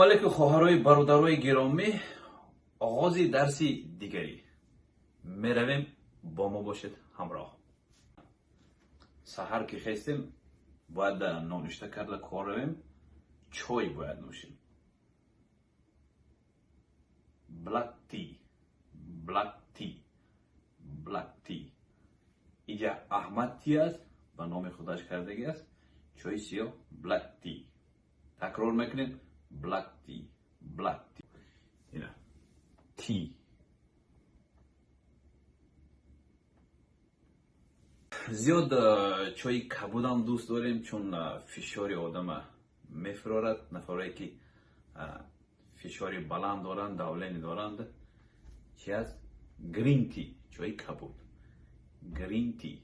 Алейкум, хоҳарои бародарои гиромӣ. Оғози дарси дигарӣ меравем, бо мо бошед ҳамроҳ. Саҳар ки хестем, бояд ноништа карда кор равем, чой бояд нӯшем. Black tea, black tea, black tea. Иҷа Аҳмад tea аст, ба номи худаш кардагӣ аст. Чои сиёҳ, black tea. Такрор мекунем: black tea, black tea. Ина tea. Зиёд чои кабудам дӯст дорем, чун фишори одама мефирорад. Нафарое ки фишори баланд доранд, давление доранд, чи аст? Green tea, чои кабуд, green tea,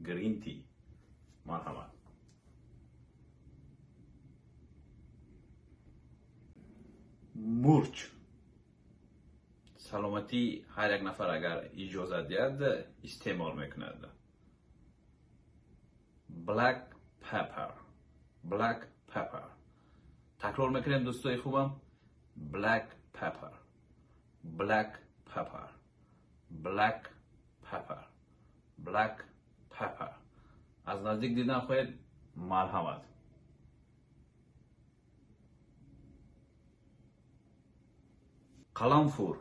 green tea. Марҳамат. Мурч саломатии ҳар як нафар агар иҷозат диҳад, истеъмол мекунад. Black pepper, black pepper. Такрор мекунем, дӯстои хубам: black pepper, black pepper, black pepper, black pepper. Аз наздик дидан хоҳед, марҳамат. Қаламфур,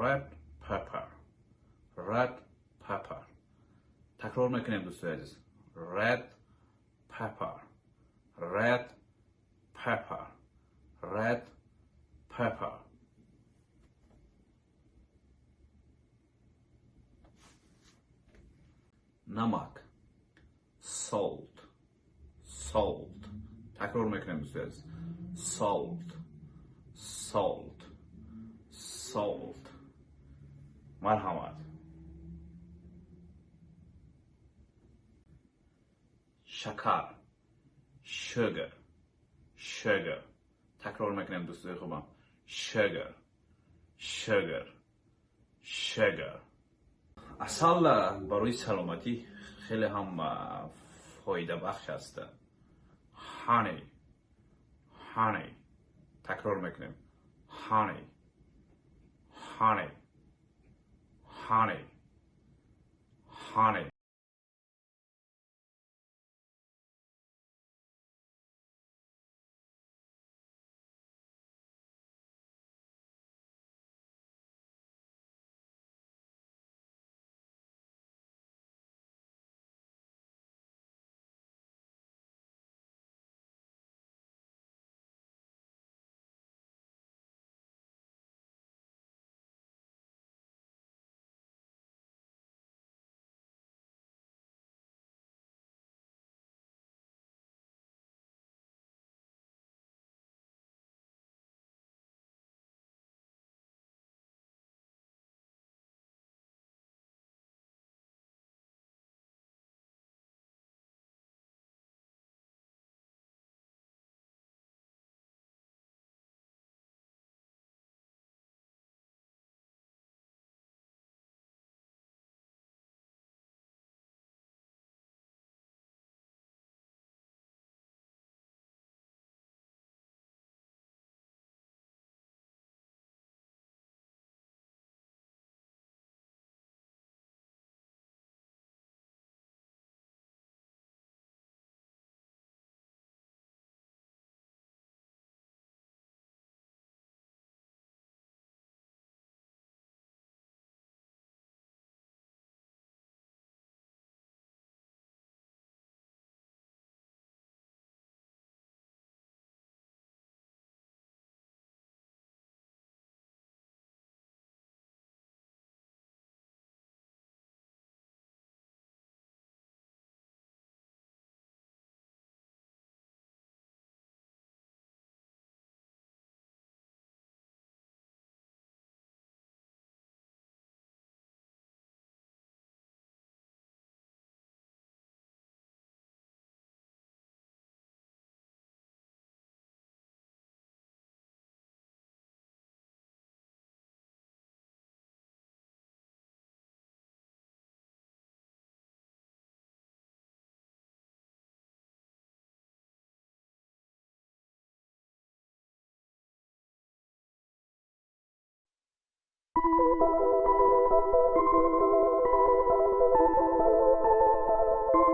red pepper, red pepper. Такрор мекунем, дӯстои азиз: red pepper, red pepper, red pepper. Намак, salt, salt. Такрор мекунем, дӯстои азиз: salt, salt, salt. Марҳамат. Шакар, sugar, sugar. Такрор мекунем, дӯстои хубам: sugar, sugar, sugar. Асал барои саломатӣ хеле ҳам фоидабахш аст. Honey, honey. Такрор мекунем: honey, honey, honey, honey.